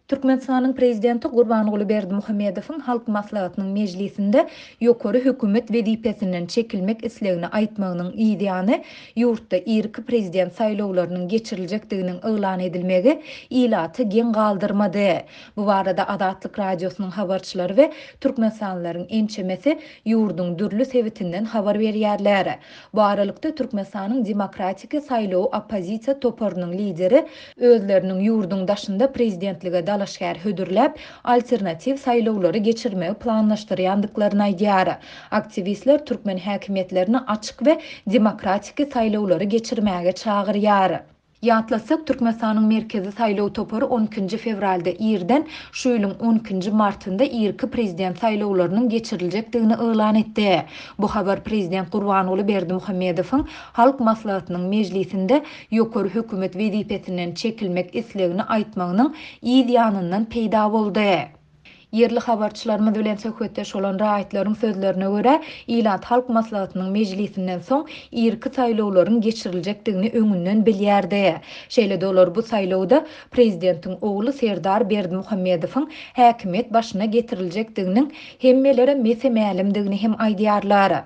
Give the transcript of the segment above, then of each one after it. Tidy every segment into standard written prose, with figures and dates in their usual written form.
Türkmenistanyň Prezidenti Gurbanguly Berdimuhamedowyň Halk Maslahatynyň mejlisinde ýokary hökümet wezipesinden çekilmek islegini aýtmagynyň yz ýany, ýurtda irki prezident saýlawlarynyň geçiriljekdiginiň yglan edilmegi ilaty geň galdyrmady. Bu barada Azatlyk Radiosynyň habarçylary we türkmenistanlylaryň ençemesi ýurduň dürli sebitinden habar berýärler. Bu aralykda, Türkmenistanyň Demokratiki saýlawy oppozisiýa toparynyň lideri özleriniň ýurduň daşynda prezidentlige dalaşgär hödürläp, alternatiw saýlawlary geçirmegi planlaşdyrýandyklaryny aýdýar. Aktiwistler türkmen häkimiýetlerini açyk we demokratiki saýlawlary geçirmäge çagyrýar. Ýatlatsak, Türkmenistanyň Merkezi saýlaw topary on ikinji fewralda irden, şu ýylyň on ikinji martynda irki prezident saýlawlarynyň geçiriljekdigini yglan etdi. Bu habar prezident Gurbanguly Berdimuhamedowyň Halk Maslahatynyň mejlisinde ýokary hökümet wezipesinden çekilmek islegini aýtmagynyň yz ýanyndan peýda boldy. Ýerli habarçylarymyz bilen söhbetdeş bolan raýatlaryň sözlerine görä, ilat Halk Maslahatynyň mejlisinden soň irki saýlawlaryň geçiriljekdigini öňünden bilýärdi. Şeýle-de olar bu saýlawda prezidentiň ogly Serdar Berdimuhamedowyň häkimiýet başyna getiriljekdiginiň hemmelere mese-mälimdigini hem aýdýarlar.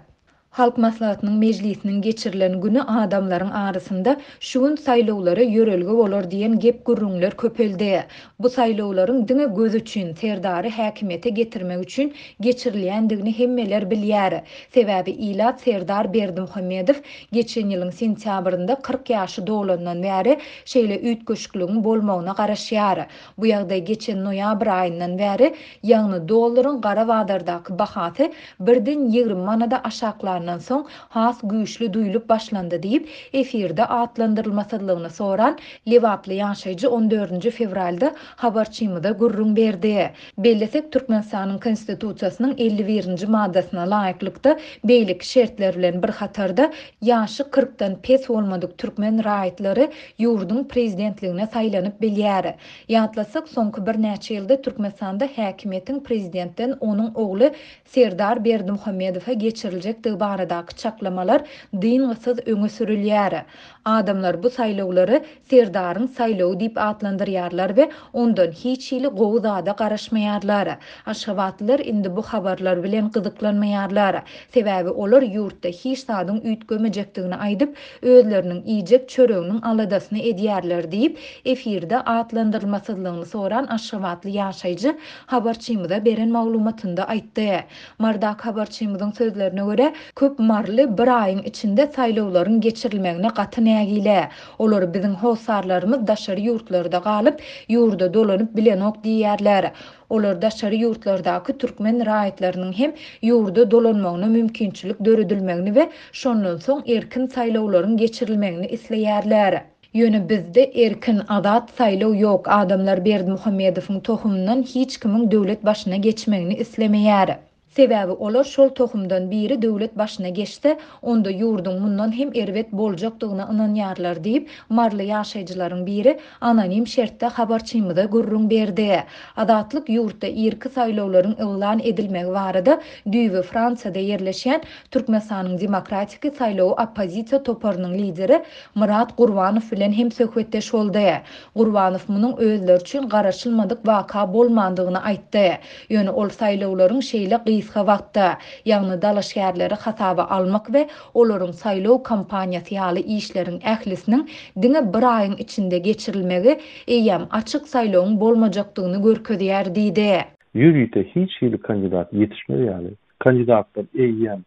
Halk Maslahatynyň mejlisiniň geçirilen güni adamlaryň arasynda şu gün saýlawlara ýörelge bolar diýen gep-gürrüňler köpeldi. Bu saýlawlaryň diňe göz üçin, Serdary häkimiýete getirmek üçin geçirilýändigini hemmeler bilýär. Sebäbi ilat Serdar Berdimuhamedow geçen ýylyň sentýabrynda 40 ýaşy dolandan bäri şeýle üýtgeşikligiň bolmagyna garaşýar. Bu ýagdaý geçen noýabr aýyndan bäri, ýagny dollaryň gara bazardaky bahasy birden 20 manada aşaklandan soň has güýçli duýlup başlandy diýip, efirde atlandyrylmasyzlygyny soran lebaply ýaşaýjy on dördünji fewralda habarçymyza gürrüň berdi. Bellesek, Türkmenistanyň Konstitusiýasynyň 51-nji maddasyna laýyklykda, beýleki şertler bilen bir hatarda, ýaşy kyrkdan pes bolmadyk türkmen raýatlary ýurduň prezidentligine saýlanyp bilýär. Ýatlasak, soňky birnäçe ýylda Türkmenistanda häkimiýetiň prezidentden onuň ogly Serdar Berdimuhamedowa geçiriljekdigi baradaky çaklamalar dyngysyz öňe sürülýär. Adamlar bu saýlawlary Serdaryň saýlawy diýip atlandyrýarlar we ondan hiç hili gowy zada garaşmaýarlar. Aşgabatlylar indi bu habarlar bilen gyzyklanmaýarlar. Sebäbi olar ýurtda hiç zadyň üýtgemejekdigini aýdyp, özleriniň iýjek çöreginiň aladasyny edýärler diýip, efirde atlandyrylmasyzlygyny soran aşgabatly ýaşaýjy habarçymyza beren maglumatynda aýtdy. Mardaky habarçymyzyň sözlerine görä, köp maryly bir aýyň içinde saýlawlaryň geçirilmegine gaty nägile. Olar biziň hossarlarymyz daşary ýurtlarda galyp, ýurda dolanyp bilenok diýýärler. Olar daşary ýurtlardaky türkmen raýatlarynyň hem ýurda dolanmagyna mümkinçilik döredilmegini we şondan soň erkin saýlawlaryň geçirilmegini isleýärler. Ýöne bizde erkin, azat saýlaw ýok, adamlar Berdimuhamedowyň tohumyndan hiç kimiň döwlet başyna geçmegini islemeýär. Sebäbi olar şol tohumdan biri döwlet başyna geçse, onda ýurduň mundan hem erbet boljakdygyna ynanýarlar diýip, maryly ýaşaýjylaryň biri anonim şertde habarçymyza gürrüň berdi. Azatlyk ýurtda irki saýlawlaryň yglan edilmegi barada düýbi Fransiýada ýerleşýän Türkmenistanyň Demokratiki saýlawy oppozisiýa toparynyň lideri Myrat Gurbanow bilen hem söhbetdeş boldy. Gurbanow munuň özleri üçin garaşylmadyk waka bolmandygyny aýtdy. Ýöne ol saýlawlaryň şeýle gysga wagtda, ýagny dalaşgärleri hasaba almak we olaryň saýlaw kampaniýasy ýaly işleriň ählisiniň diňe bir aýyň içinde geçirilmegi eýýäm açyk saýlawyň bolmajakdygyny görkezýär diýdi. Ýörite hiç hili kandidat ýetişmez ýaly, kandidatlar eýýäm,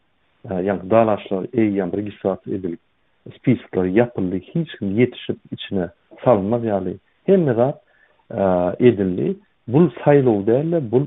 ýagny dalaşlar eýýäm registrasiýa edilip, spiskler ýapyldy, hiç kim ýetişip içine salynmaz ýaly hemme zat edildi. Bul saýlaw däl-de, bul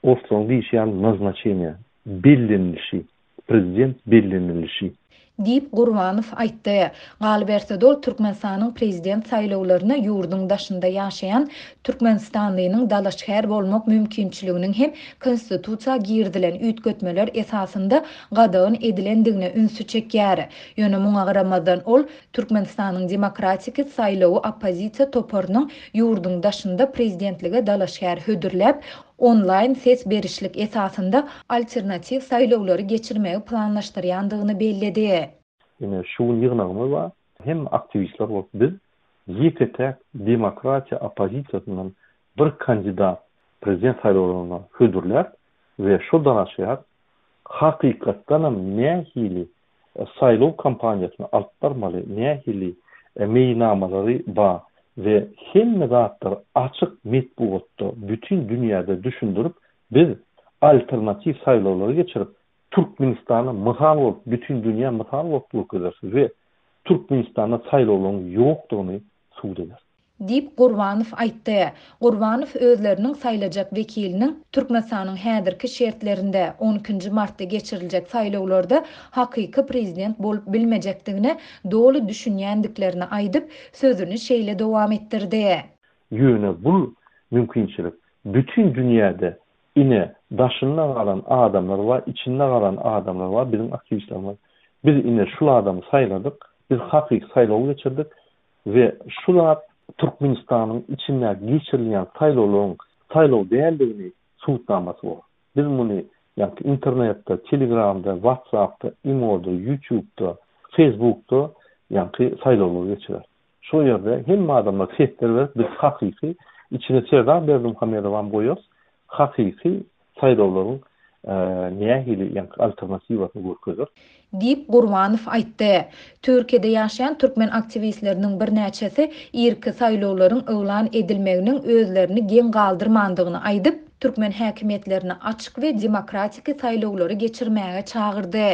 orslaryň diýşi ýaly naznaçeniýe, bellenilişi, prezident bellenilişi. Diýip, Gurbanow aýtdy. Galyberse-de, ol Türkmenistanyň prezident saýlawlaryna ýurduň daşynda ýaşaýan türkmenistanlynyň dalaşgär bolmak mümkinçiliginiň hem Konstitusiýa girizilen üýtgetmeler esasynda gadagan edilendigine ünsi çekýär. Ýöne muňa garamazdan ol Türkmenistanyň Demokratiki saýlawy oppozisiýa toparynyň ýurduň daşynda prezidentlige dalaşgär hödürläp, onlaýn ses berişlik esasynda alternatiw saýlawlary geçirmegi planlaşdyrýandygyny belledi. Ine, şu gün ýygnagymyz bar. Hemme aktiwistler bolup biz ýeke-täk demokratiýa oppozisiýasyndan. bir kandidat prezident saýlawlaryna hödürlär we şo dalaşgär hakykatdanam nähili saýlaw kampaniýasyny alyp barmaly, nähili meýilnamalary bar we hemme zatlary açyk metbugatda bütin dünýäde düşündirip biz alternatiw saýlawlary geçirip Türkmenistana mysal bolup bütin dünýä mysal bolup görkezeris we Türkmenistanda saýlawlaryň ýokdugyny subut ederis. Diýip, Gurbanow aýtdy. Gurbanow özleriniň saýlajak wekiliniň Türkmenistanyň häzirki şertlerinde, on ikinji martda geçiriljek saýlawlarda hakyky prezident bolup bilmejekdigine doly düşünýändiklerini aýdyp, sözüni şeýle dowam etdirdi. Ýöne bul mümkinçilik bütin dünýäde ine daşynda galan adamlar bar, içinde galan adamlar bar, biziň aktiwistlerimiz. Biz ine şul adamy saýladyk, biz hakyky saýlaw geçirdik, We şu zat Türkmenistanyň içindäki geçirilýän saýlawlaryň saýlaw däldigini subutnamasy bor. Biz muny ýaňky internetde, telegramda, whatsappda, imoda, ýutubda, feýsbukda ýaňky saýlawlary geçireris. Şo ýerde hemme adamlar sesler berip biz hakyky içine Serdar Berdimuhamedowam goýarys, hakyky saýlawlaryň nähili ýaňky alternatiwasyny görkezer. Diýip, Gurbanow aýtdy. Türkiýede ýaşaýan türkmen aktiwistleriniň birnäçesi irki saýlawlaryň yglan edilmeginiň özlerini geň galdyrmandygyny aýdyp, türkmen häkimiýetlerini açyk we demokratiki saýlawlary geçirmäge çagyrdy.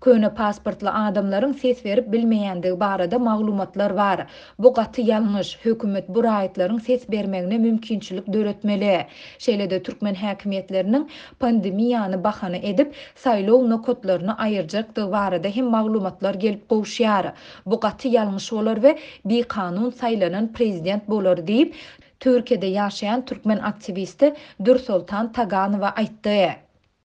Köne pasportly adamlaryň ses berip bilmeýändigi barada maglumatlar bar. Bu gaty ýalňyş. Hökümet bu raýatlaryň ses bermegine mümkinçilik döretmeli. Şeýle-de türkmen häkimiýetleriniň pandemiýany bahana edip, saýlaw nokatlaryny aýyrjakdygy barada hem maglumatlar gelip gowuşýar. Bu gaty ýalňyş bolar we bikanun saýlanan prezident bolar diýip, Türkiýede ýaşaýan türkmen aktiwisti Dürsoltan Taganowa aýtdy.